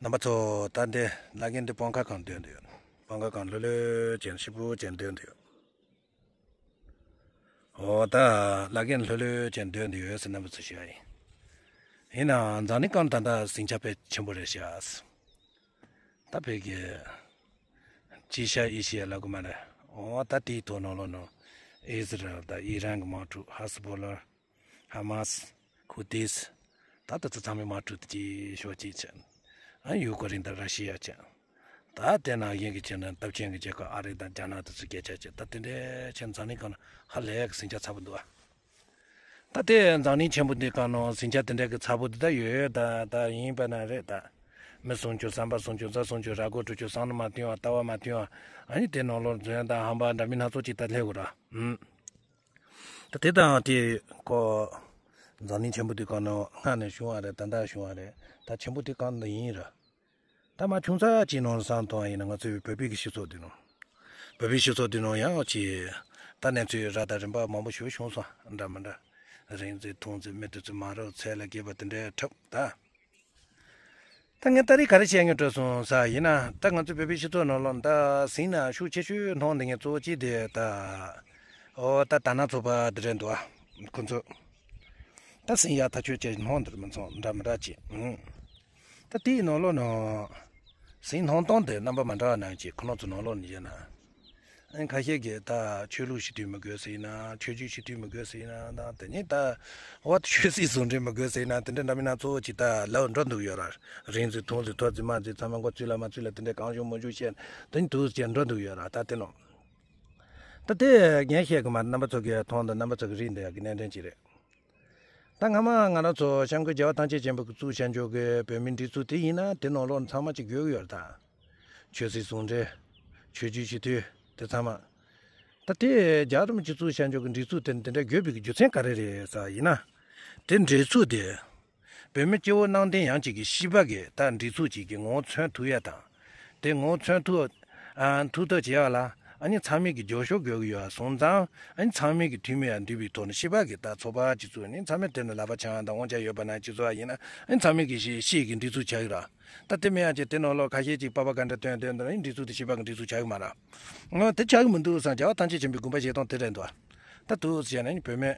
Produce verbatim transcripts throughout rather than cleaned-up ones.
རྣམ་པ་ཚོ། ད་འདི་བླ་རྒན་འདི་སྤང་ཁ་གང་སྡོད་འདུག་སྤང་ཁ་གང་ལྷོད་ལྷོད་ཅན་ཞིབ་པོ་ཅན་སྡོད་འདུག་འོ་ད་བླ་རྒན་ལྷོད་ལྷོད་ཅན་སྡོད་འདུག་ཟེར་རྣམ་པ་ཚོ་ཞུ་ཡ་ཡིན། ཡིན་ནའང་འཛམ་གླིང་སྒང་ད་ལྟ་ཟིང་ཆ་དཔེ་ཆེན་པོ་རེད་ཤག་ད་བོད་ཀྱི་ཅི་ཤ་ཨི་ཤ་ལབ་དགོས་མ་རེད། འོ་ད་དེའི་ཐོག་ནང་ལོགས་ནང་ཨི་ཟི་རལ་དང་ཨི་རན་གྱི་དམག་འཁྲུག་ཧ་སི་བྷོ་ལ། ཧ་མ་སི། ཁུ་ཏིས། ད་ལྟ་ཚོ་ཚང་མའི་དམག་འཁྲུག་དེ་ཅིག་ཤོག་ཅིག་བྱས། ཨ་ཡུ་ཀེ་རེན་དང་ར་ཤི་ཡ་བྱས། ད་དེ་ནང་བཞིན་གྱི་བྱས་ན་སྟོབས་ཆེན་གྱི་རྒྱལ་ཁབ་ཨ་རི་དང་རྒྱ་ནག་དེ་ཚོ་སྐད་ཆ་བྱས། ད་དེ་འདྲའི་ཆེ་འཛམ་གླིང་སྒང་ལ་ཧ་ལས་ཀྱི་ཟིང་ཆ་ཚ་པོ་འདུག་ཨ། ད་དེ་འཛམ་གླིང་ཆེན་པོ་འདི་སྒང་ནང་ཟིང་ཆ་དེ་འདྲ་གི་ཚ་པོ་འདི་ད་ཡོད་ཡོད། ད་ད་ཡིན་པ་ན་རེད་ད། མི་སྲུང་སྐྱོབ་བསམ་པ་སྲུང་སྐྱོབ་རྩ་སྲུང་སྐྱོབ་ར་སྒོ་དཀྲུག་སྐྱོབ་བསམ་བློ་མ་བཏང་བ་ལྟ་བ་མ་བཏང་བ། ཨ་ནི་དེ་ནང་ལོགས་རྫུན་དང་ཧམ་པ་འདྲ་མིན་སྣ་ཚོགས་ཅིག་ད་སླེབས་དགོས་ར། ཨུམ། ད་དེ་དང་དེ་ཀོ། འཛམ་གླིང་ཆེན་པོ་དེ་གང་ནས་སྔ་ནས་བྱུང་བ་རེད། ད་ལྟ་བྱུང་བ་རེད། ད་ཆེན་པོ་དེ་གང་ནས་ཡིན་ར། ད་མ་ཆུང་ཙག་ཅིག་ནང་བསམ་བཏང་བ་ཡིན་ན། ང་ཚོའི་བོད་པའི་གི་སྤྱི་ཚོགས་དེ་ནང་། བོད་པའི་སྤྱི་ཚོགས་དེ་ནང་ཡང་ཅིག་ད་གནས་ཚུལ་ར་དང་རིམ་པ་མང་པོ་ཞིག་བྱུང་སོང་འདྲ་མི་འདྲ། རིག་འཛིན་མཐོང་འཛིན་མི་དེ་ཚོ་མ་རབས་ཚད་ལས་བརྒལ་བ་དེ་འདྲའི་འཁྲབ་ད། ད་ངས་ད་རེས་ག་རེ་བཤད་སྙིང་བྲོ་སོང་ཟེར་ཡིན་ན། ད་ང་ཚོ་བོད་པའི་སྤྱི་ཚོགས་ནང་ལོགས་ད་ཟིང་ན་ཤུགས་ཆེ་ཤོས་སྣང་འདི་ངས་གཙོ་བོ་གཅིག་དེ་ད། ཨོ་ད་དར་ནག་ཚོགས་པ་དེ་རེད་འདུག་ཨ། ཁོ་ཚོ་ད་ཟིང་ཡག་ཐག་ཆོད་ཅིག་སྣང་འདིར་མི་ཚང་འདྲ་མི་འདྲ་ཅིག་ཨང་། ད་དེའི་ནང་ལོགས་ནང་ཟིང་སྣང་སྟངས་དེ་རྣམ་པ་མི་འདྲ་བ་ནང་ཅིག་ཁོ་རང་ཚོ་ནང་ལོགས་ནས་བཤད་ན། ཨ་ཁ་ཤས་ཀྱིས་ད་ཆོས་ལུགས་ཞི་མཐུན་མི་དགོས་ཟེར་ན། ཆོས་བརྒྱུད་ཞི་མཐུན་མི་དགོས་ཟེར་ན། ད་དེ་ནས་ད་འོ་ཆོས་སྲིད་ཟུང་འབྲེལ་མི་དགོས་ཟེར་ན། དེ་འདྲ་འདྲ་མིན་སྣ་ཚོགས་ཅིག་ད་ལབ་འགྲོ་འདུག་ཡོད་ར། རིག་འཛིན་མཐོང་འཛིན་ཐོས་འཛིན་སྨྲ་འཛིན་ཚང་མ་མགོ་ཚོས་ལ་མ་ཚོས་ལ་དེ་འདྲ་གང་བྱུང་མང་བྱུང་བཤད། དེ་ནས་འདུག་ཟེར་འགྲོ་འདུག་ཡོད་ར། ད་དེ་ནང་ད་དེ་ངས་བཤད་གི་མ་རེད། རྣམ་པ་ཚོ་གིས་མཐོང་དང་རྣམ་པ་ཚོ་གིས་རིག་འདི་ཡག་གི་གནད་དོན་ཅིག་རེད། ད་སྔ་མ་ང་རང་ཚོ་སྐྱབས་མགོན་རྒྱལ་བ་ཐམས་ཅད་མཁྱེན་པ་གིས་བཙུགས་བཞག་འཇོག་གི་བོད་མིའི་སྒྲིག་འཛུགས་དེ་ཡིན་ན་དེ་ནང་ལོགས་ཚང་མ་ཅིག་དགོས་ཀྱི་ཡོད་རེད་ད། ཆོས་སྲིད་ཟུང་འབྲེལ། ཆོས་བརྒྱུད་ཞི་མཐུན་དེ་ཚང་མ། ད་དེ་རྒྱལ་བ་རིན་པོ་ཆེ་བཙུགས་བཞག་འཇོག་གི་སྒྲིག་འཛུགས་དེ་དེ་འདྲ་དགོས་པའི་རྒྱུ་མཚན་ག་རེ་རེད་ཟེར་བ་ཡིན་ན། དེ་སྒྲིག་འཛུགས་དེ། བོད་མི་སྤྱི་བོ་གནམ་བསྟན་ཡང་གཅིག་གི་སྤྱི་པ་གི་ད་སྒྲིག་འཛུགས་གཅིག་གི་ངོ་བོ་མཚོན་ཐུབ་ཡ་དང་། དེ་ངོ་བོ་མཚོན་ཐུབ། ཨ་ཐུབ་ཐབས་བྱེད་ཡ་ལ། ཨ་ནི་ཚང་མས་ཀྱི་རྒྱབ་སྐྱོར་དགོས་ཀྱི་ཡོད་པ་སོང་ཙང་། ཨ་ནི་ཚང་མས་ཀྱི་འཐུས་མི་ཡང་འདུས་པའི་ཐོག་ནས་སྤྱི་པ་གི་ད་ཚོགས་པ་གཅིག་བཙུགས་ནས་ཚང་མས་དེ་ནས་ལག་པ་འཆང་ཡ་དང་དབང་ཆ་ཡོད་པ་ནང་གཅིག་བཙུགས་པ་ཡིན་ན། ཨ་ནི་ཚང་མས་ཀྱི་སྤྱི་སྤྱི་གི་སྒྲིག་འཛུགས་ཆགས་ཀྱི་ར། ད་དེ་མིན་ཡང་ཅིག་དེ་ནང་ལོགས་ཁ་ཤས་ཅིག་པ་པ་ག་འདྲ་སྟོན་སྟོན་དང་། ཨ་ནི་སྒྲིག་འཛུགས་དེ་སྤྱི་པ་གི་སྒྲིག་འཛུགས་ཆགས་ཀྱི་མ་ར། ཨ་དེ་ཆགས་ཀྱི་མི་འདུག་བསམ། རྒྱལ་བ་ཐམས་ཅད་མཁྱེན་པའི་དགོངས་པ་བཞེས་སྟངས་དེ་རེད་འདུག་ད་འདུག་ཟེར་ན་ནི་བོད་མི་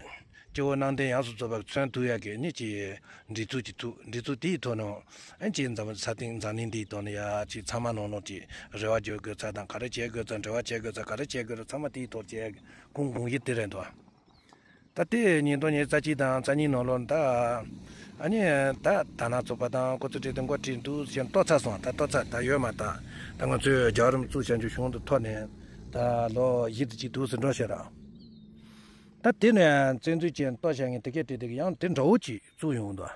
སྤྱི་བོ་གནམ་བསྟན་ཡོངས་སུ་རྫོགས་པར་མཚོན་ཐུབ་ཡག་གི་ནི་ཅིག་སྒྲིག་འཛུགས་ཅིག་བཙུགས། སྒྲིག་འཛུགས་དེའི་ཐོག་ནས་ཨ་ཅིག་འཛམ་ས་སྟེང་འཛམ་གླིང་འདིའི་ཐོག་ནས་ཡ་ཅིག་ཚང་མ་ནང་ལོགས་ཀྱི་རེ་བ་བཅོལ་དགོས་ཚ་དང་། ག་རེ་བྱེད་དགོས་ཚ། འབྲེལ་བ་བྱེད་དགོས་ཚ། ག་རེ་བྱེད་དགོས་ཚ། ཚང་མ་དེའི་ཐོག་བྱེད་ཡག་གི་ཁུངས་དགོངས་གཞི་དེ་རེད་འདུག་ད་དེ་ཉིས་སྟོང་ཉི་ཤུ་རྩ་གཅིག་དང་རྩ་གཉིས་ནང་ལོགས་ད། ཨ་ནི་ད་དར་ནག་ཚོགས་པ་དང་ཁོ་ཚོ་གྲོས་དེ་འགོ་ཁྲིད་འདུག་ཟེར་གཏོར་ཚར་སོང་། ད་གཏོར་ཚར། ད་ཡོད་མ་ད། ད་ང་ཚོས་རྒྱལ་བ་རིན་པོ་བཙུགས་བྱ་རྒྱུ་གཞུང་དུ་ཐོག་ནས་ད་ལོ་བཞི་དང་གཅིག་འདུག་ཟེར་འགྲོ་ཤག་ར། ད་དེ་ནས་བཙན་འཛུལ་ཅན་གཏོར་བྱ་ངས་དེ་གས་དེ་དེ་གས་ཡང་དེ་འདྲ་བོ་ཅིག་བཙུགས་ཡོང་འདུག་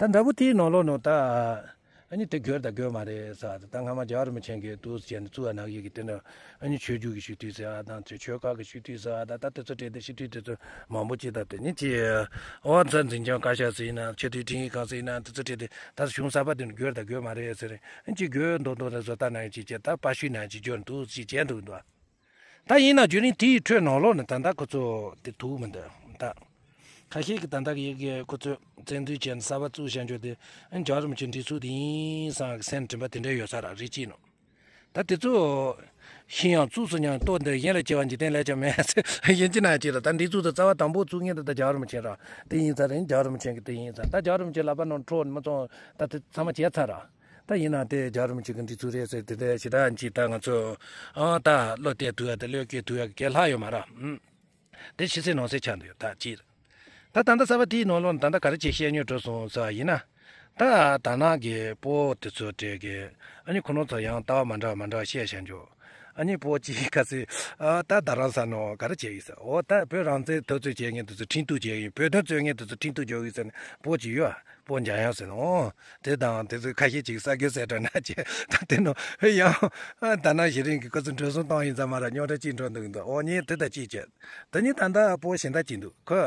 ད་འདྲ་བོ་དེའི་ནང་ལོགས་ནང་ད། ཨ་ནི་དེ་དགོས་དང་དགོས་མ་རེད་ཟེར། ད་སྔ་མ་རྒྱལ་བ་རིན་པོ་ཆེ་གིས་འདུག་ཟེར་ནས་བཙུགས་པ་ནང་བཞིན་གྱི་དེ་འདྲ། ཨ་ནི་ཆོས་བརྒྱུད་ཀྱི་སྤྱི་འཐུས་ཟེར་བ་དང་། ཆོས་ཆོལ་ཁ་གི་སྤྱི་འཐུས་ཟེར་བ་དང་། ད་དེ་ཚོ་གྲས་དེ་སྤྱི་འཐུས་དེ་ཚོ་མང་པོ་ཅིག་ད་དེ་ནི་ཅི། ཨོ་ད་འཛིན་སྐྱོང་བཀའ་ཤག་ཟེར་ན། ཆེས་མཐོའི་ཁྲིམས་ཡིག་ཁང་ཟེར་ན། དེ་ཚོ་གྲས་དེ་ད་གཞུང་གསར་པ་དེ་ནི་དགོས་དང་དགོས་མ་རེད་ཟེར། ཨ་ནི་ཅི་དགོས་མདོག་མདོག་ལ་བཟོ་ལྟ་ནང་བཞིན་ཅིག་ད་པར་བཤུས་ནང་བཞིན་ཅིག་འགྱུར་འདུག་ཅིག་བྱས་འདུག་འདུག་ད་ཡིན་ན་བརྒྱུད་རིམ་དེའི་ཁྲོད་ནང་ལོགས་ནས་ད་ལྟ་ཁོ་ཚོ་དེ་ཐུག་མི་འདུག་ད་ཁ་ཤས་ཀྱིས་ད་ལྟ་གི་ཡི་གེ་ཁོ་ཚོས་བཙན་འཛུལ་བྱས་ནས་གསར་པ་བཙུགས་བཞག་འཇོག་དེ། ཨ་ནི་རྒྱལ་བ་རིན་པོ་ཆེའི་སྒྲིག་འཛུགས་དེ་ཡིན་བསམ་གི་སེམས་དྲན་པ་དེ་འདྲ་ཡོད་ས་ར། རེད་ཅེས་ནོ། ད་དེ་ཚོ་ཤི་ཡང་བཙུགས་སུ་མྱང་། ལྟོ་འདི་གཞན་ལ་སྐྱེ་བ་འཇིག་རྟེན་ལས་ཀྱང་མེད་ཟེར། ཡིན་གཅིག་ན་གཅིག་ར། ད་སྒྲིག་འཛུགས་དེ་རྩ་བ་དང་པོ་བཙུགས་མཁན་དེ་ད་རྒྱལ་བ་རིན་པོ་ཆེ་ར། དེ་ཡིན་ས་རེད། རྒྱལ་བ་རིན་པོ་ཆེ་གི་དེ་ཡིན་ས། ད་རྒྱལ་བ་རིན་པོ་ཆེ་ལག་པ་ནང་འཕྲོག་ནས་མི་ཚང་ད་དེ་ཚང་མ་བྱས་ཚར་ར། ད་ཡིན་ན་དེ་རྒྱལ་བ་རིན་པོ་ཆེ་གི་སྒྲིག་འཛུགས་རེད་ཟེར་དེ་འདྲ་ཞེ་དྲག་ཅིག་ད་ང་ཚོ་ཨ་ད་བློ་གཏད་ཐུབ་ཡ་དེ། བློ་སྐྱེད་ཐུབ་ཡ་གི་གལ་ལྷག་ཡོད་མ་རེད། ཨུམ། དེ་ཕྱི་གསལ་ནང་གསལ་ཆགས་འདུག་ད་ཅི། ད་ད་ལྟ་གསར་པ་དེའི་ནང་ལོགས་ད་ལྟ་ག་རེ་བྱེད་བཤད་སྙོར་འགྲོ་སོང་ཟེར་བ་ཡིན་ན། ད་དར་ནག་གི་སྤོ་བོ་དེ་ཚོ་གྲས་ཀྱི་ཨ་ནི་ཁོ་རང་ཚོ་ཡང་ལྟ་བ་མ་འདྲ་བ་མ་འདྲ་བ་བཤད་བཞག་འཇོག་ཨ་ནི་སྤོ་བོ་གཅིག་ག་ཚོད་ཨ་ད་རྡ་རམ་ས་ནང་ག་རེ་བྱེད་ཡིན་ཟེར། འོ་ད་བོད་རང་བཙན་འཐབ་རྩོད་བྱེད་མཁན་དེ་ཚོ་ཁྲིམས་གཏུག་བྱེད་ཡིན། བོད་དོན་རྩོད་མཁན་དེ་ཚོ་ཁྲིམས་གཏུག་རྒྱག་ཡིན་ཟེར་ནས་སྤོ་བོ་གཅིག་ཡོད། སྤོ་འཇམ་དབྱངས་ཟེར་ནོ། དེ་དང་དེ་ཚོ་ཁ་ཤས་ཅིག་ས་རྒྱུ་ཟེར་དྲ་ན་བྱས། ད་དེ་ནོ་ཡང་ད་ན་གཞི་རིང་གི་ཁོ་ཚོ་འགྲོ་སོང་བཏང་ཡིན་ཙང་མ་ར་རྙོག་དྲ་ཅིག་འགྲོ་འདུག་འདུག་འོ་ཉེ་དེ་ད་ཅིག་བྱས། དེ་ནི་ད་ལྟ་སྤོ་གཞན་དག་ཅིག་འདུག་ཁོ་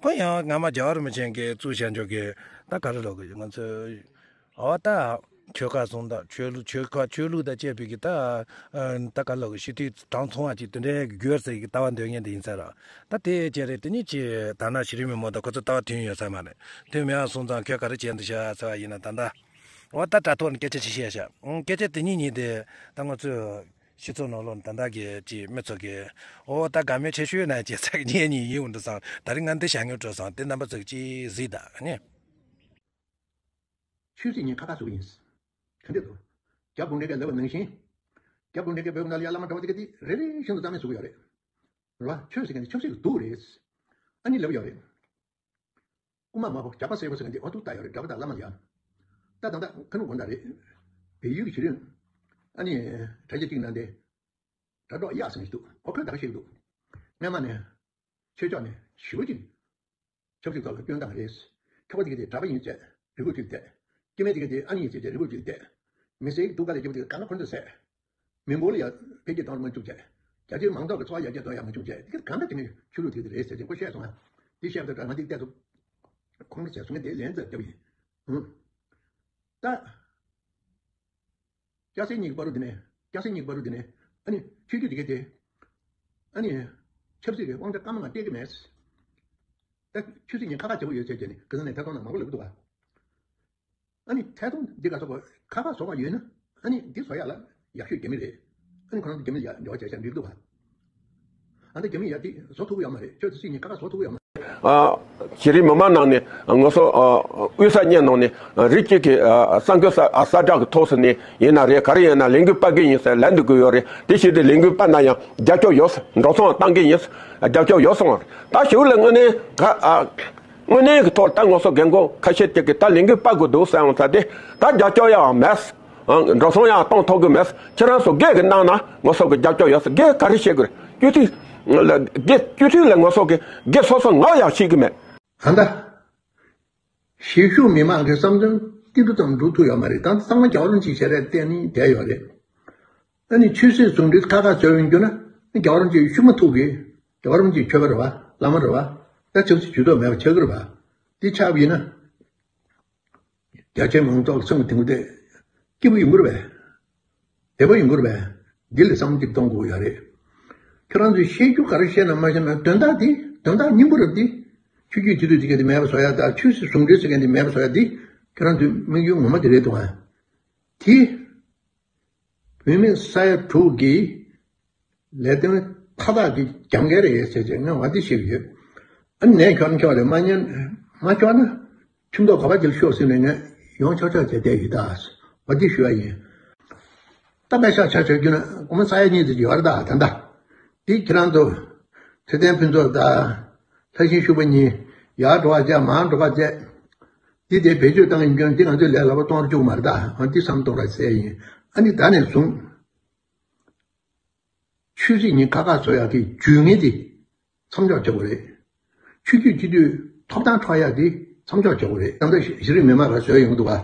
ཁོ་ཡང་སྔ་མ་རྒྱལ་བ་རིན་པོ་ཆེ་གིས་བཙུགས་བཞག་འཇོག་གི་ད་ག་རེ་ལབ་དགོས། ང་ཚོ་འོ་ད་ཆོལ་ཁ་གསུམ་དང་ཆོས་ལུགས། ཆོལ་ཁ་ཆོས་ལུགས་དང་བཅས་པའི་གི་ད་ད་ག་ལབ་དགོས། སྤྱི་འཐུས་གྲངས་ཚང་བ་ཅིག་དེ་འདྲའི་དགོས་ཟེར་གི་ལྟ་བ་འདོན་མཁན་དེ་ཡིན་ས་ར། ད་དེ་བྱས་རེད། དེ་ནི་ཅི་ད་ན་གཞི་རིང་མི་མོ་དང་ཁོ་ཚོ་ལྟ་བ་མཐུན་ཡོད་ས་མ་རེད། མཐུན་མེད་ཨ་སོང་ཙང་ཁྱོད་ག་རེ་བྱས་འདུག་ཤག་ཟེར་བ་ཡིན་ན། ད་ལྟ་ འོ་ད་དྲ་ཐོག་ནས་སྐད་ཆ་ཅིག་བཤད་ཤག་ཨང་། སྐད་ཆ་དེ་གཉིས་གཉིས་དེ་ད་ང་ཚོས་སྤྱི་ཚོགས་ནང་ལོགས་ད་ལྟ་གི་ཅིག་མི་ཚོ་གི་འོ་ད་དགའ་མོས་ཆེ་ཤོས་ན་ཅིག་ཚ་གི་ཉེ་གཉིས་ཡིན་འོང་འདུག་བསམ། ད་རིང་ང་འདི་བྱ་ངན་སྤྲོད་སོང་། དེ་རྣམ་པ་ཚོ་གི་ཅིག་གཟིགས་དང་ནི། ཆོས་སྲིད་གཉིས་ཁ་ཁ་བཟོ་གི་ཡིན། ག་འདྲ་འདུག་རྒྱ་གུང་ཁྲན་གྱིས་ལབ་པ་ནང་བཞིན། རྒྱ་གུང་ཁྲན་གྱིས་བོད་ནང་ལ་ཡ་བླ་མ་གྲྭ་པ་དེ་ག་དེ་རེ་རེ་བཞིན་དུ་རྩ་མེད་བཟོ་གི་ཡོད་རེད། རེད་བ། ཆོས་ཟེར་མཁན་དེ་ཆབ་སྲིད་ཀྱི་དུག་རེད། ཨ་ནི་ལབ་ཡོད་རེད། རྐུ་མ་མ་ཕོ་ཇག་པ་སེར་པོ་ཟེར་མཁན་དེ་ཨོ་ཐུག་ལྟ་ཡོད་རེད། གྲྭ་པ་དང་བླ་མ་ལ་ཡ། ད་ད་ད་ཁ་ནུབ་དགོན་བདག་རེད། བལ་ཡུལ་གྱི་ཞི་ལུས། ཨ་ནི། དྲ་རྒྱ་གཅིག་ནང་དེ། དྲ་གྲོགས་གཡག་ཟེར་མཁན་ཞིག་འདུག་ཨོ་ཁོས་ད་ག་བཤད་ཀྱི་འདུག་སྔན་མ་ནས། ཆོས་ཕྱོགས་ནས་ཞེ་པོ་ཅིག་ཆབ་སྲིད་ཐོག་ལ་སྐྱོན་བཏང་རེད། ཁྱོ་ག་དེ་ག་དེ་གྲྭ་པ་ཡིན་ཟེར་རི་མགོ་ཅིག་བསྡད། སྐྱེ་དམན་དེ་ག་དེ་ཨ་ནི་ཡིན་ཟེར་རི་མགོ་ཅིག་བསྡད། མི་སེར་སྡུག་དཀའ་ལས་རྒྱབ་དེ་ག་གང་ལ་ཁོ་ཚོ་ཟེར། མི་འབོར་ལ་ཡ་འཕེལ་རྒྱས་གཏོང་མ་བཅུག་ཟེར། རྒྱ་ཆེའི་མང་ཚོགས་ཀྱི་འཚོ་བ་ཡར་རྒྱས་གཏོང་ཡ་མ་བཅུག་ཟེར། དེ་ག་གང་འདྲ་དེ་ནི་ཆོས་ལུགས་དེ་ག་དེ་རེད་ཟེར་ཅིག་ཁོ་བཤད་སོང་ང་། དེ་བཤད་པ་དང་ང་དེ་བལྟས་སོང་། ཁོང་ཚོ་ཟེར་སོང་ངས་དེ་ལན་ཙམ་རྒྱབ་ཡིན། ཧུམ། ད། སྐྱ་སེར་གཉིས་ཀྱི་བར་དུ་དེ་ནས། སྐྱ་སེར་གཉིས་ཀྱི་བར་དུ་དེ་ནས། ཨ་ནི་ཆོས་བརྒྱུད་དེ་གས་དེ། ཨ་ནི། ཆབ་སྲིད་ཀྱི་དབང་ཆ་སྐར་མ་ལྔ་སྤྲད་ཀྱི་མེད། ད་ཆོས་སྲིད་གཉིས་ཁ་ཁ་བྱེད་དགོས་ཡོད་ཟེར་བྱས་ནས་ག་ས་ནས་ཐད་གཏོང་ན་མང་པོ་ལབ་འདུག་ག་ཨ་ནི་ཐད་གཏོང་འདི་ག་སོགས་ཁ་ཁ་བཟོ་བ་ཡོད་ན། ཨ་ནི་འདི་བཟོ་ཡག་ལ་ཡག་ཤོས་རྒྱ་མི་རེད། ཨ་ནི་ཁོ་རང་ཚོ་རྒྱ་མི་ལ་ཡག་འབྲེལ་བ་བྱས་བྱས་འགྲིག་འདུག་ག་ཨ་ནི་རྒྱ་མི་ཡག་འདི་བཟོ་ཐུབ་ཀྱི་ཡོད་མ་རེད། ཆོས་སྲིད་གཉིས་ཁ་ཁ་བཟོ་ཐུབ་ཀྱི་ཡོད་མ་རེད། ཨ། བྱེད་རིང་མི་མང་ནང་ནས་ང་ཚོ་ཨ་དབུས་ས་གཉིས་ནང་ནས་རིགས་གཅིག་གི་ཨ་གསར་འགོད་གསར་ཨ་གསལ་བསྒྲགས་ཀྱི་ཐོག་སུ་ནས་ཡིན་ན་རེད། ག་རེ་ཡིན་ན་ལས་འགུལ་སྤེལ་གི་ཡིན་ཟེར་ལབ་འདུག་གི་ཡོད་རེད། དེ་བཞིན་དུ་ལས་འགུལ་སྤེལ་ན་ཡང་རྒྱབ་སྐྱོར་ཡོད། འགྲོ་སོང་བཏང་གི་ཡིན། རྒྱབ་སྐྱོར་ཡོད་གསུངས། ད་ཞུ་ལ་དངོས་གནས་ག་ཨ་དངོས་གནས་ཀྱི་ཐོག་ད་ང་ཚོ་རྒན་རྒོན་ཁ་ཤས་ཅིག་གིས་ད་ལས་འགུལ་སྤེལ་དགོས་འདུག་ཟེར་ཡོང་ས་དེ་ད་རྒྱབ་སྐྱོར་ཡང་མེད། ཨང་། འགྲོ་སོང་ཡང་གཏོང་ཐུབ་ཀྱི་མེད། ཁྱེད་རང་ཚོ་སྒེར་གྱི་གནང་ན་ང་ཚོ་གི་རྒྱབ་སྐྱོར་ཡོད་ཟེར། སྒེར་ག་རེ་བཤད་དགོས་རེད། སྤྱི་འཐུས་ལ་སྒེར་སྤྱི་འཐུས་ལ་ང་ཚོ་གི་སྒེར་སོ་སོ་ངོ་ཡང་ཤེས་ཀྱི་མེད། ད་ལྟ་གཞིས་བཞུགས་མི་མང་གི་བསམ་ཚུལ་ཏིལ་འབྲུ་ཙམ་འགྲོ་ཐུབ་ཡོད་མ་རེད། ད་ཚང་མ་རྒྱལ་བ་རིན་པོ་ཆེའི་ཞལ་རས་བལྟས་ནས་བསྡད་ཡོད་རེད། ཨ་ནི་ཆོས་སྲིད་ཟུང་འབྲེལ་ཁ་ཁ་བཟོས་ཡོང་རྒྱུ་ན་རྒྱལ་བ་རིན་པོ་ཆེ་ཤུགས་མ་ཐུག་གི། རྒྱལ་བ་རིན་པོ་ཆེ་ཆོས་པ་རེད་བ། བླ་མ་རེད་བ། ད་ཆབ་སྲིད་ཇུས་གཏོགས་མེད་པ་ཆགས་ཀྱི་རེད་བ། འདི་ཆགས་པ་ཡིན་ན། རྒྱ་ཆེའི་མང་ཚོགས་ཀྱི་སེམས་ཀྱི་དེང་དེ་སྐྱིད་པོ་ཡོང་གི་རེད་པས། བདེ་པོ་ཡོང་གི་རེད་པས། འདི་ལ་བསམ་བློ་གཅིག་གཏོང་དགོས་ཡོད་རེད། ཁྱེད་རང་ཚོས་བཤད་རྒྱུ་ག་རེ་བཤད་ན་མ་བཤད་ན་དོན་དག་འདི་དོན་དག་སྙིང་པོ་རེད་འདི། ཆོས་བརྒྱུད་སྤྱི་འཐུས་ཟེར་མཁན་དེ་མེད་པ་བཟོ་ཡ་དང་ཆོས་སྲིད་ཟུང་འབྲེལ་ཟེར་མཁན་དེ་མེད་པ་བཟོ་ཡ་འདི་ཁྱེད་རང་ཚོའི་དམིགས་ཡུལ་ངོ་མ་དེ་རེད་འདུག་ཨ། དེ། བུད་མེད་ས་ཡ་དྲུག་གི་ལས་དོན་མཐའ་དག་གི་རྒྱབ་འགལ་རེད་ཟེར་བྱས་ངས་འོ་དེ་བཤད་ཀྱི་ཡོད། ཨ་ནི་ནས་ཁྱོད་ཁྱོད་རེད་མ་ཉན་མ་ཁྱོད་ན་ཁྱིམ་ཐོག་ག་པ་ཅིག་ཤོག་ཟེར་ནས་ངས་ཡོང་ཆོག་ཆོག་བྱས་བསྡད་ཡོད་ད། འོ་དེ་ཞུ་བ་ཡིན། ད་པད་ཤག་ཆ་བྱ་རྒྱུ་ན་སྒོར་མོ་ས་ཡ་གཉིས་ཙམ་ཡོད་རེད་ད་ད་ལྟ། དེ་ཁྱེད་རང་ཚོ་ཚེ་བརྟན་ཕུན་ཚོགས་དང་ལྷ་ཤིང་ཤུག་པ་གཉིས་ཡར་འགྲོ་བ་བྱས་མར་འགྲོ་བ་བྱས། འདི་དེ་བེད་སྤྱོད་བཏང་ཡིན་ཀྱང་འདི་ང་ཚོའི་ལས་སླ་པོ་གཏོང་རྒྱུ་མ་རེད་ད། འོ་འདི་བསམ་གཏོང་ར་ཟེར་ཡིན། ཨ་ནི་ད་ནས་བཟུང་ཆོས་སྲིད་གཉིས་ཁ་ཁ་བཟོ་ཡག་གི་ཇུས་ངན་དེ་མཚམས་འཇོག་བྱེད་དགོས་རེད། ཆོས་བརྒྱུད་སྤྱི་འཐུས་ཐོབ་ཐང་འཕྲོག་ཡག་དེ་མཚམས་འཇོག་བྱེད་དགོས་རེད། ད་ལྟ་གཞི་རིམ་མི་མང་ལ་བཟོས་ཡོང་འདུག་ག་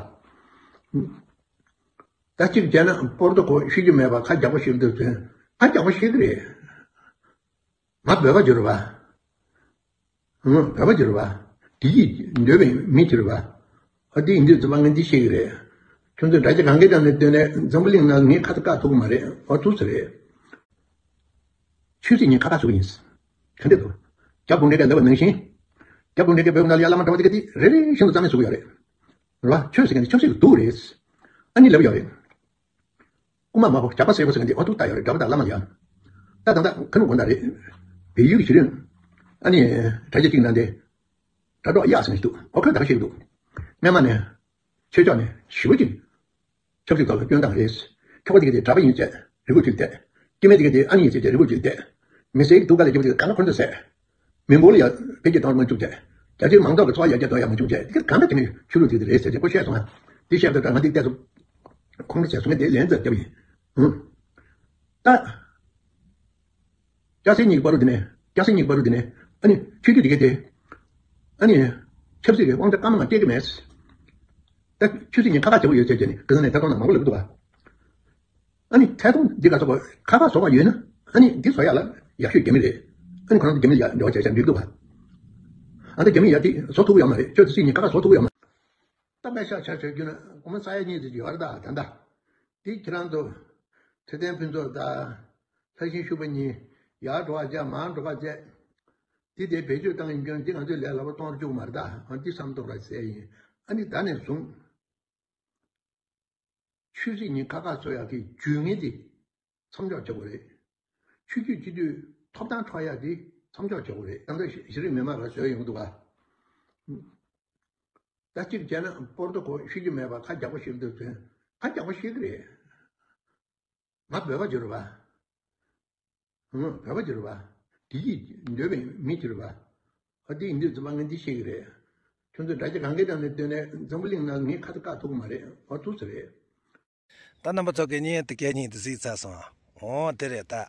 ད་གཅིག་བྱས་ན་སྤོར་དོ་གོ་ཤེས་རྒྱུ་མེད་པ་ཁ་རྒྱག་པོ་ཞིག་འདུག་ཚུན་ཁ་རྒྱག་པོ་ཤེས་ཀྱི་རེད། ང་བོད་པ་གྱུར་པ། ང་བོད་པ་གྱུར་པ། དེ་ཡིས་འདོད་པའི་མི་གྱུར་པ། ཨ་དེ་ཡིན་དུས་ཙམ་པ་ངས་འདི་ཤེས་ཀྱི་རེད། ཁྱོད་ཚོས་དྲ་རྒྱ་གང་གའི་གྲས་ནས་བཏོན་ནས་འཛམ་བུ་གླིང་ནང་ངས་ཁ་ཐུག་བཀག་ཐུབ་ཀྱི་མ་རེད། ཨ་ཐུག་ས་རེད། ཆོས་སྲིད་གཉིས་ཁ་ཁ་བཟོ་གི་ཡིན། ག་འདྲ་འདུག་རྒྱ་གུང་ཁྲན་གྱིས་ལབ་པ་ནང་བཞིན། རྒྱ་གུང་ཁྲན་གྱིས་བོད་ནང་ལ་ཡ་བླ་མ་གྲྭ་པ་དེ་ག་དེ་རེ་རེ་བཞིན་དུ་རྩ་མེད་བཟོ་གི་ཡོད་རེད། རེད་བ། ཆོས་ཟེར་མཁན་དེ་ཆབ་སྲིད་ཀྱི་དུག་རེད། ཨ་ནི་ལབ་ཡོད་རེད། རྐུ་མ་མ་ཕོ་ཇག་པ་སེར་པོ་ཟེར་མཁན་དེ་ཨོ་ཐུག་ལྟ་ཡོད་རེད། གྲྭ་པ་དང་བླ་མ་ཡ། ད་ད་ད་ཁ་ནུབ་དགོན་བདག་རེད། བལ་ཡུལ་གྱི་ཞི་ལུས། ཨ་ནི། དྲ་རྒྱ་གཅིག་ནང་དེ། དྲ་གྲོགས་གཡག་ཟེར་མཁན་ཞིག་འདུག་ཨོ་ཁོས་ད་ག་བཤད་ཀྱི་འདུག་སྔན་མ་ནས། ཆོས་ཕྱོགས་ནས་ཞེ་པོ་ཅིག་ཆབ་སྲིད་ཐོག་ལ་སྐྱོན་བཏང་རེད། ཁྱོ་ག་དེ་ག་དེ་གྲྭ་པ་ཡིན་ཟེར་རི་མགོ་ཅིག་བསྡད། སྐྱེ་དམན་དེ་ག་དེ་ཨ་ནི་ཡིན་ཟེར་རི་མགོ་ཅིག་བསྡད། མི་སེར་གྱི་སྡུག་དཀའ་ལས་རྒྱབ་དེ་ག་ལ་ཁོ་ཚོ་ཟེར། མི་འབོར་ལ་ཡ་འཕེལ་རྒྱས་གཏོང་མ་བཅུག་བྱས། རྒྱ་ཆེའི་མང་ཚོགས་ཀྱི་འཚོ་བ་ཡར་རྒྱས་གཏོང་ཡ་མ་བཅུག་བྱས་དེ་ག་གང་འདྲ་དེ་ནི་ཆོས་ལུགས་དེ་དེ་རེད་ཟེར་ཅིག་ཁོ་བཤད་སོང་ང་། དེ་བཤད་པ་དང་ང་དེ་བལྟས་སོང་། ཁོང་ཚོ་ཟེར་སོང་ངས་དེ་ལན་ཙམ་བརྒྱབ་ཡིན། ཧུམ། ད། སྐྱ་སེར་གཉིས་ཀྱི་བར་དུ་དེ་ནས་སྐྱ་སེར་གཉིས་ཀྱི་བར་དུ་དེ་ནས་ཨ་ནི་ཆོས་བརྒྱུད་དེ་གས་དེ། ཨ་ནི། ཆབ་སྲིད་ཀྱི་དབང་ཆ་སྐར་མ་ལྔ་སྤྲད་ཀྱི་མེད། ད་ཆོས་སྲིད་གཉིས་ཁ་ཁ་བྱེད་དགོས་ཡོད་ཟེར་བྱས་ནས་གང་ནས་ཐད་གཏོང་ན་མང་པོ་ལབ་འདུག་བ། ཨ་ནི་ཐད་གཏོང་འདི་ག་ཚོགས་པ་ཁ་ཁ་བཟོ་བ་ཡོད་ན་ཨ་ནི་འདི་བཟོ་ཡག་ལ་ཡག་ཤོས་རྒྱ་མི་རེད། ཨ་ནི་ཁོ་རང་ཚོ་རྒྱ་མི་ལ་ཡག་འབྲེལ་བ་བྱས་བྱས་འགྲིག་འདུག་བ། ཨ་ད་རྒྱ་མི་ཡག་འདི་བཟོ་ཐུབ་ཀྱི་ཡོད་མ་རེད། ཆོས་སྲིད་གཉིས་ཁ་ཁ་བཟོ་ཐུབ་ཀྱི་ཡོད་མ་རེད། ད་པད་ཤག་ཆ་བྱ་རྒྱུ་ན་སྒོར་མོ་ས་ཡ་གཉིས་ཙམ་ཡོད་རེད་ད་ད་ལྟ། དེ་ཁྱེད་རང་ཚོ། ཚེ་བརྟན་ཕུན་ཚོགས་དང་། ལྷ་ཤིང་ཤུག་པ་གཉིས། ཡར་འགྲོ་བ་བྱས་མར་འགྲོ་བ་བྱས། དེ་དེ་བེད་སྤྱོད་བཏང་ཡིན་ཀྱང་འདི་ང་ཚོའི་ལས་སླ་པོ་གཏོང་རྒྱུ་མ་རེད་ད། འདི་བསམ་གཏོང་ར་ཟེར་ཡིན། ཨ་ནི་ད་ནས་བཟུང་། ཆོས་སྲིད་གཉིས་ཁ་ཁ་བཟོ་ཡག་གི་ཇུས་ངན་དེ་མཚམས་འཇོག་བྱེད་དགོས་རེད། ཆོས་བརྒྱུད་སྤྱི་འཐུས་ཐོབ་ཐང་འཕྲོག་ཡག་དེ་མཚམས་འཇོག་བྱེད་དགོས་རེད། ད་ལྟ་གཞི་རིམ་མི་མང་ལ་བཟོས་ཡོང་འདུག་ག་ད་གཅིག་བྱས་ན་པོར་ཏོ་གོ་ཤེས་ཀྱི་མེད་པ་ཁ་རྒྱག་པོ་ཤེས་འདུག་ཟེར། ཁ་རྒྱག་པོ་ཤེས་ཀྱི་རེད། ང་བོད་པ་ཅིག་རེད་པ། ཧུམ། བོད་པ་ཅིག་རེད་པ། དེ་གིས་འདོད་པའི་མི་ཅིག་རེད་པ། ཨ་དེ་ཡིན་དུས་ཙམ་པ་ངས་འདི་ཤེས་ཀྱི་རེད། ཁྱོད་ཚོས་དྲ་རྒྱ་གང་གའི་ནང་ནས་བཏོན་ནས་འཛམ་བུ་གླིང་ནང་ངས་ཁ་ཚ་བཀག་ཐུབ་ཀྱི་མ་རེད། ཨ་ཐུག་ས་རེད། ད་རྣམ་པ་ཚོ་གིས་བརྙན་དེ་གས་བརྙན་དེ་གཟིགས་ཚར་སོང་། འོ་དེ་རེད་ད།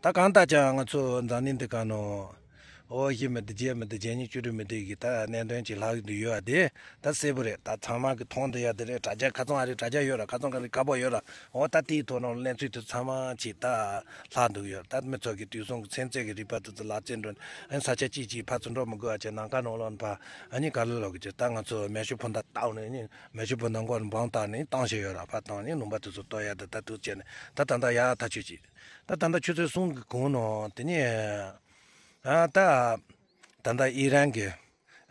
ད་གང་ལྟར་ཀྱང་ང་ཚོ་འཛམ་གླིང་འདི་སྒང་ནང་། ཨོ་བཞི་མི་འདུག་བརྒྱད་མི་འདུག་བརྒྱད་གཉིས་བཅུ་དྲུག་མི་འདུག་གི་ད་གནད་དོན་ཅིག་ལྷག་གི་འདུག་ཡོད་པ་དེ་ད་གསལ་པོ་རེད། ད་ཚང་མ་གིས་མཐོང་བསྡད་ཡ་དེ་རེད། དྲ་རྒྱ་ཁ་ཚང་ཨ་རི་དྲ་རྒྱ་ཡོད་ར། ཁ་ཚང་ག་རེ་དཀར་པོ་ཡོད་ར། འོ་ད་དེའི་ཐོག་ནང་གནས་ཚུལ་དེ་ཚང་མ་ཅིག་ད་ལྷག་འདུག་ཡོད། ད་མི་ཚོ་གིས་དུས་གསུམ་གྱི་ཚན་རྩལ་གྱི་རིག་པ་དེ་ཚོ་ལག་རྩལ་འགྲོ་ཨ་ནི་ས་ཆ་གཅིག་གཅིག་ཕར་ཚུར་འགྲོ་མི་དགོས་པ་བྱས། ནམ་མཁའ་ནང་ལོགས་ཕར་ཨ་ནི་ག་ལེར་ལོག་གི་ཅིག་ད་ང་ཚོ་མེ་ཤུགས་འཕུར་མདའ་བཏང་ནས་ནི་མེ་ཤུགས་འཕུར་མདའ་མགོ་ནས་འབུམ་བཏང་ནས་བཏང་བཞིན་ཡོད་ར། ཕར་བཏང་ནས་ལུང་པ་དེ་ཚོ་གཏོར་ཡ་དེ་ད་འདུག་བྱས་ནས་ད་ད་ལྟ་ཡག་ཐག་ཆོད་ཅིག་ད་ད་ལྟ་ཆུ་ཚོད་གསུམ་གྱི་གོང་ནང་དེ་ནས་ཨ་ད་ད་ལྟ་ཨི་རན་གྱི་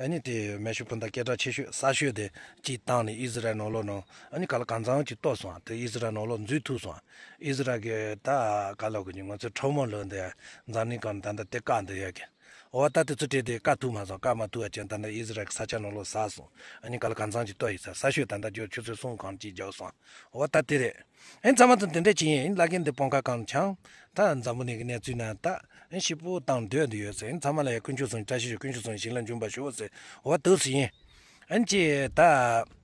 ཨ་ནི་དེ་མེ་ཤུགས་འཕུར་མདའ་སྐད་གྲགས་ཆེ་ཤོས་གསར་ཤོས་དེ་གཅིག་བཏང་ནས་ཨི་ཟི་རལ་ནང་ལོགས་ནང་ཨ་ནི་ག་ལེར་གང་འཚམ་ཅིག་གཏོར་སོང་། དེ་ཨི་ཟི་རལ་ནང་ལོགས་འཛུལ་ཐུབ་སོང་། ཨི་ཟི་རལ་གྱི་ད་ག་ལེར་གི་ནི་ང་ཚོའི་ཁྲོམ་མོ་ལོག་འདི་འཛམ་གླིང་སྒང་ནས་ད་ལྟ་དེ་བཀག་འདི་ཡོད་གི། འོ་ད་དེ་ཚོ་སྤྲད་དེ་བཀག་ཐུབ་མ་སོང་། བཀག་མ་ཐུབ་པ་བྱས་ད་ལྟ་ཨི་ཟི་རལ་གྱི་ས་ཆ་ནང་ལོགས་ཟགས་སོང་། ཨ་ནི་ག་ལེར་གང་འཚམ་ཅིག་གཏོར་ཡིན་ས། གསར་ཤོས་ད་ལྟ་རྒྱུ་ཆུ་ཚོད་གསུམ་གོང་གཅིག་རྒྱག་སོང་། འོ་ད་དེ་རེད། ཨེ་ཚང་མ་ཚོ་འདི་འདྲ་ཅིག་ཡིན། ཨེ་བླ་རྒན་འདི་སྤང་ཁ་གང་འཆང་། ད་འཛམ་བུ་གླིང་གི་གནས་ཚུལ་ནང་ད་ཨེ་ཞིབ་པོ་བཏང་སྡོད་འདི་ཡོད་ཟེར། ཨེ་ཚང་མ་ལ་ཡ་དཀོན་མཆོག་གསུམ་བཀྲ་ཤིས་ཤོག་དཀོན་མཆོག་གསུམ་ཞིང་ལ་འཇུག་པར་ཤོག་ཟེར། འོ་འདུག་སེ་ཡིན། ཨེ་ཅེ་ད།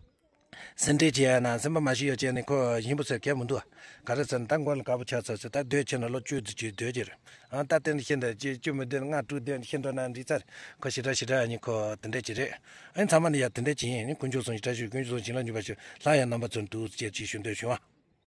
སེམས་ཁྲལ་བྱེད་ཡ་ན་སེམས་པ་མ་ཞི་ཡོད་ཅེ་ནི་ཁོ་ཡིན་པོ་ཟེར་གལ་མི་འདུག་ག་རེ་ཟེར་ན་ད་མགོ་ལ་དཀར་པོ་ཆགས་ཚར་ཟེར། ད་སྡོད་ཕྱིན་ན་ལོ་བཅུ་ཙམ་ཅིག་སྡོད་ཀྱི་རེད། ཨ་ད་དེ་འདྲ་ཤི་འདྲ་ཅི་བཅུ་མི་སྡོད་ལྔ་དྲུག་སྡོད་ཤི་འགྲོ་ན་འགྲིག་ཚར། ཁོ་ཞེ་དྲག་ཞེ་དྲག་ཨ་ནི་ཁོ་དེ་འདྲ་ཅིག་རེད། ཨ་ནི་ཚང་མ་ནི་ཡ་དེ་འདྲ་ཅིག་ཡིན། ཨ་ནི་དཀོན་མཆོག་གསུམ་ཞིང་བཀྲ་ཤིས་དཀོན་མཆོག་གསུམ་ཞིང་ལ་འཇུག་པར་ཤོག་ལྷ་ཡང་རྣམ་པ་ཚོར་འདུག་ཅེས་ཅིག་ཞུ་འདོད་བྱུང་བ།